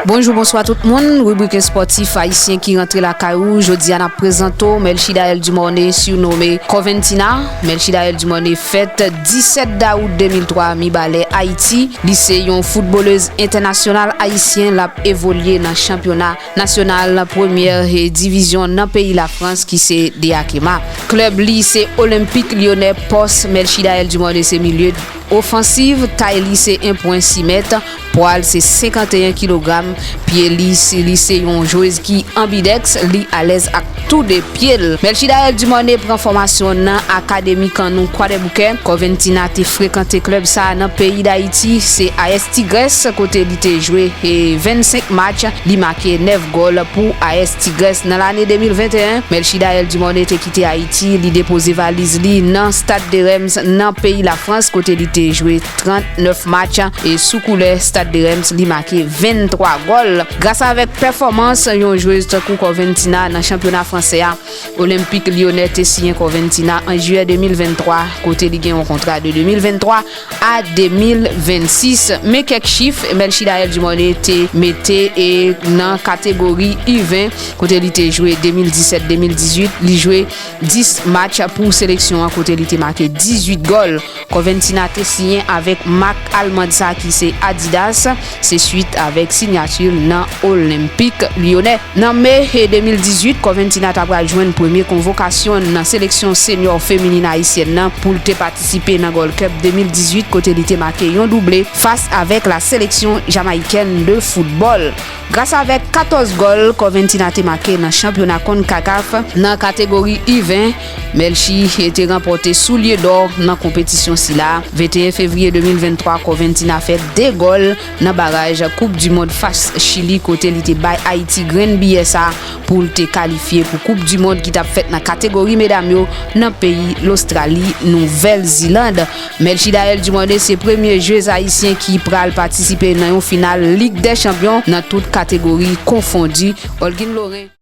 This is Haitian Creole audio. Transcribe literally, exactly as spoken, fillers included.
Bonjou, bonswa tout moun. Ribrik espòtif ayisyen ki rantre lakay ou. Jodi a, n ap prezante w Melchidaël Dumornay, sirnome Corventina. Melchidaël Dumornay fèt disèt dawout de mil twa, Mibalè, Ayiti. Li se yon foutbolèz entènasyonal ayisyen. L ap evolye nan chanpyona nasyonal premyè divizyon nan peyi Lafrans ki se D A K ma. Klèb li se Olympique Lyonnais. Pòs Melchidaël Dumornay se milye ofansiv, tay li se en pwen sis mèt, pwa l se senkanteyen kilogram, pye li, si li se yon jwez ki anbidèks, li alèz ak tou de pye l. Melchidaël Dumornay pran fòmasyon nan Akademi Kannou Kwadèboukè. Corventina te frekante klèb sa a nan peyi Dayiti, se A S Tigrès, kote li te jwe, e, vennsenk match, li make nèf gòl pou A S Tigrès. Nan lane de mil venteyen, Melchidaël Dumornay te kite Ayiti, li depoze valiz li nan Stade de Reims nan peyi Lafrans, kote li te jwe trannèf match, e sou koulè Stade de Reims, li make venntwa gòl. Gras avèk pèfòmans yon jwez tankou Corventina nan chanpyona fransè a, Olympique Lyonnais te siyen Corventina an jiyè de mil venntwa, kote li gen yon kontra de de mil venntwa a de mil vennsis. Men kèk chif Melchidaël Dumornay te mete, e, nan kategori U ven, kote li te jwe de mil disèt de mil dizuit, li jwe dis match pou seleksyon an, kote li te make dizuit gòl. Corventina te siyen avèk mak alman sa ki se Adidas, se swit avèk siyati l nan Olympique Lyonnais. Nan me de mil dizuit, Corventina ta pral jwenn premye konvokasyon l nan seleksyon senyò feminin ayisyèn nan pou l te patisipe nan Gold Cup de mil dizuit, kote li te make yon double fas avèk la sélection jamaïcaine de football. Gras avèk katòz gòl Corventina te make nan chanpyona CONCACAF nan kategori U ven, Melchi te ranpòte soulye dò nan konpetisyon sila. Venteyen fevriye de mil venntwa, Corventina fè de gòl nan baraj Koup di Mond fas Chili, kote li te bay Ayiti grenn biyè sa pou l te kalifye pou Koup di Mond ki t ap fèt nan kategori medam yo nan peyi Lostrali, Nouvèl Ziland. Melchidaël Dumornay se premye jwez ayisyen ki pral patisipe nan yon final Lig dè Chanpyon nan tout kategori konfondi. Olguin Laurin.